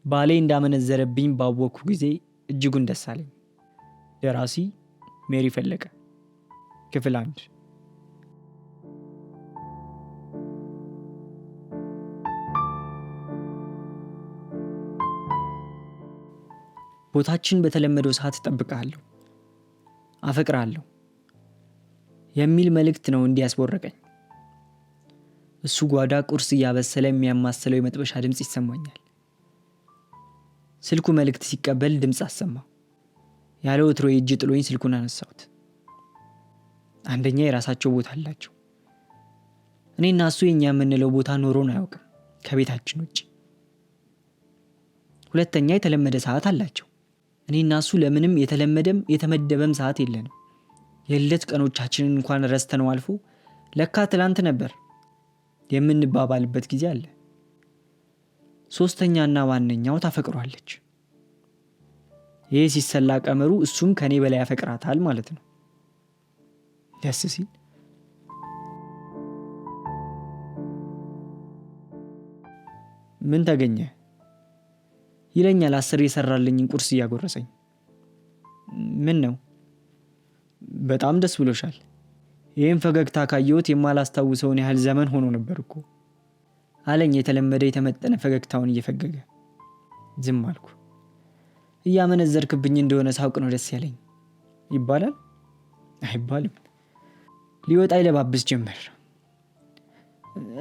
ባሌ እንዳመነዘረብኝ ባወቅኩ ጊዜ እጅጉን ደስ አለኝ። ደራሲ ሜሪ ፈለቀ። ክፍል 1። ቦታችን በተለመደው ሰዓት እጠብቅሃለሁ፣ አፈቅርሃለሁ የሚል መልእክት ነው እንዲያስቦረቀኝ። እሱ ጓዳ ቁርስ እያበሰለ የሚያማስለው የመጥበሻ ድምፅ ይሰማኛል። ስልኩ መልእክት ሲቀበል ድምፅ አሰማ። ያለ ወትሮ እጅ ጥሎኝ ስልኩን አነሳሁት። አንደኛ የራሳቸው ቦታ አላቸው። እኔና እሱ የኛ የምንለው ቦታ ኖሮን አያውቅም ከቤታችን ውጭ። ሁለተኛ የተለመደ ሰዓት አላቸው። እኔና እሱ ለምንም የተለመደም የተመደበም ሰዓት የለንም። የልደት ቀኖቻችንን እንኳን ረስተነው አልፎ ለካ ትላንት ነበር የምንባባልበት ጊዜ አለ። ሶስተኛና ዋነኛው ታፈቅሯለች። ይህ ሲሰላ ቀመሩ እሱም ከኔ በላይ ያፈቅራታል ማለት ነው። ደስ ሲል ምን ተገኘ ይለኛል 10 የሰራልኝን ቁርስ እያጎረሰኝ። ምን ነው? በጣም ደስ ብሎሻል። ይህን ፈገግታ ካየሁት የማላስታውሰውን ያህል ዘመን ሆኖ ነበር እኮ አለኝ የተለመደ የተመጠነ ፈገግታውን እየፈገገ። ዝም አልኩ። እያመነዘርክብኝ እንደሆነ ሳውቅ ነው ደስ ያለኝ ይባላል አይባልም? ሊወጣ ይለባብስ ጀመር።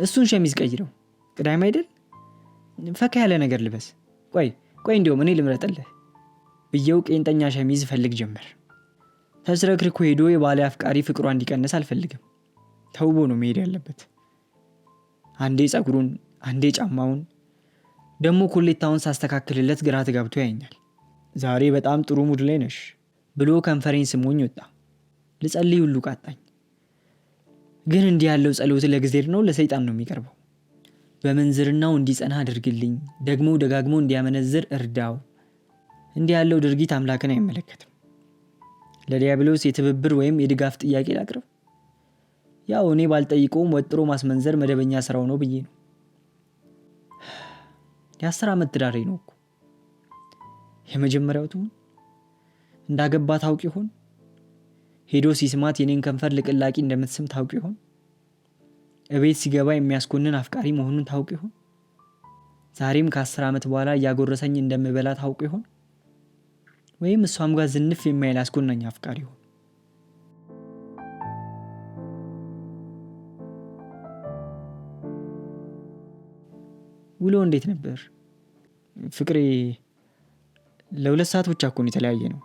እሱን ሸሚዝ ቀይረው፣ ቅዳሜ አይደል? ፈካ ያለ ነገር ልበስ። ቆይ ቆይ እንዲያውም እኔ ልምረጥልህ ብዬው ቄንጠኛ ሸሚዝ ፈልግ ጀመር። ተዝረክርኮ ሄዶ የባሌ አፍቃሪ ፍቅሯ እንዲቀንስ አልፈልግም። ተውቦ ነው መሄድ ያለበት። አንዴ ጸጉሩን፣ አንዴ ጫማውን፣ ደግሞ ኮሌታውን ሳስተካክልለት ግራ ተጋብቶ ያየኛል። ዛሬ በጣም ጥሩ ሙድ ላይ ነሽ ብሎ ከንፈሬን ስሞኝ ወጣ። ልጸልይ ሁሉ ቃጣኝ። ግን እንዲህ ያለው ጸሎት ለእግዚአብሔር ነው ለሰይጣን ነው የሚቀርበው? በምንዝርናው እንዲጸና አድርግልኝ፣ ደግሞ ደጋግሞ እንዲያመነዝር እርዳው። እንዲህ ያለው ድርጊት አምላክን አይመለከትም። ለዲያብሎስ የትብብር ወይም የድጋፍ ጥያቄ ላቅርብ? ያው እኔ ባልጠይቀውም ወጥሮ ማስመንዘር መደበኛ ስራው ነው ብዬ ነው። የ10 ዓመት ትዳሬ ነው እኮ። የመጀመሪያው ትሁን? እንዳገባ ታውቅ ይሆን? ሄዶ ሲስማት የኔን ከንፈር ልቅላቂ እንደምትስም ታውቅ ይሆን? እቤት ሲገባ የሚያስኮንን አፍቃሪ መሆኑን ታውቅ ይሆን? ዛሬም ከ10 ዓመት በኋላ እያጎረሰኝ እንደምበላ ታውቅ ይሆን? ወይም እሷም ጋር ዝንፍ የማይል አስኮናኝ አፍቃሪ ይሆን? ውሎ እንዴት ነበር? ፍቅሬ ለ2 ሰዓት ብቻ እኮ ነው የተለያየ ነው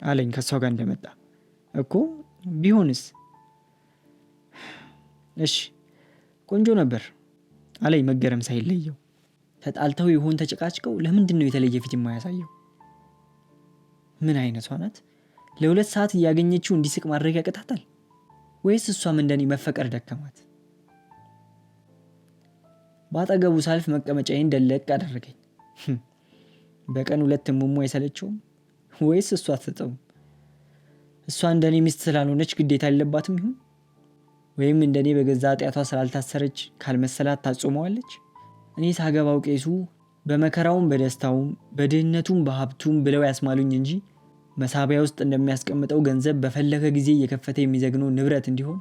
አለኝ ከሷ ጋር እንደመጣ። እኮ ቢሆንስ? እሺ ቆንጆ ነበር አለኝ መገረም ሳይለየው። ተጣልተው ይሆን ተጨቃጭቀው? ለምንድን ነው የተለየ ፊት የማያሳየው? ምን አይነቷ ናት? ለ2 ሰዓት እያገኘችው እንዲስቅ ማድረግ ያቅታታል? ወይስ እሷም እንደኔ መፈቀር ደከማት? ባጠገቡ ሳልፍ መቀመጫዬን ደለቅ አደረገኝ። በቀን 2 ሙሙ አይሰለቸውም? ወይስ እሷ አትሰጠውም? እሷ እንደኔ ሚስት ስላልሆነች ግዴታ የለባትም ይሆን? ወይም እንደኔ በገዛ ኃጢአቷ ስላልታሰረች ካልመሰላት ታጾመዋለች? እኔ ሳገባው ቄሱ በመከራውም በደስታውም በድህነቱም በሀብቱም ብለው ያስማሉኝ እንጂ መሳቢያ ውስጥ እንደሚያስቀምጠው ገንዘብ በፈለገ ጊዜ እየከፈተ የሚዘግነው ንብረት እንዲሆን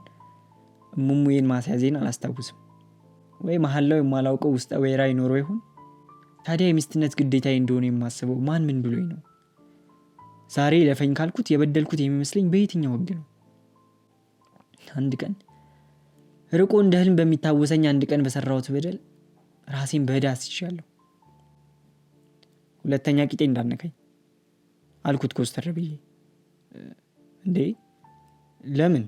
እሙሙዬን ማስያዜን አላስታውስም። ወይ መሐላው የማላውቀው ውስጠ ወይራ ይኖረው ይሆን? ታዲያ የሚስትነት ግዴታዬ እንደሆነ የማስበው ማን ምን ብሎኝ ነው? ዛሬ ለፈኝ ካልኩት የበደልኩት የሚመስለኝ በየትኛው ሕግ ነው? አንድ ቀን ርቆ እንደ ህልም በሚታወሰኝ አንድ ቀን በሰራሁት በደል ራሴን በዕዳ አስይዣለሁ። ሁለተኛ ቂጤ እንዳነካኝ አልኩት ኮስተር ብዬ። እንዴ ለምን?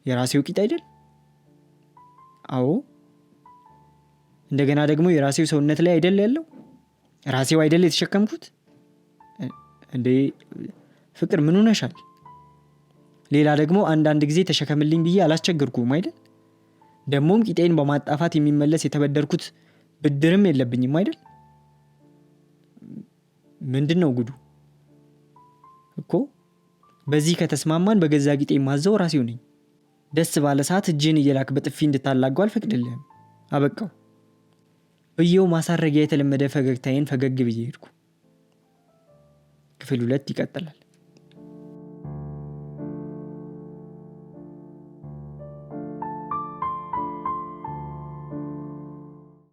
የራሴው ቂጥ አይደል? አዎ። እንደገና ደግሞ የራሴው ሰውነት ላይ አይደል ያለው? ራሴው አይደል የተሸከምኩት? እንዴ ፍቅር ምን ሆነሻል? ሌላ ደግሞ አንዳንድ ጊዜ ተሸከምልኝ ብዬ አላስቸገርኩም አይደል? ደግሞም ቂጤን በማጣፋት የሚመለስ የተበደርኩት ብድርም የለብኝም አይደል? ምንድነው ጉዱ? እኮ በዚህ ከተስማማን በገዛ ቂጤ የማዘው ራሴው ነኝ። ደስ ባለ ሰዓት እጅህን እየላክ በጥፊ እንድታላገው አልፈቅድልህም። አበቃው። ብዬው ማሳረጊያ የተለመደ ፈገግታዬን ፈገግ ብዬ ሄድኩ። ክፍል 2 ይቀጥላል።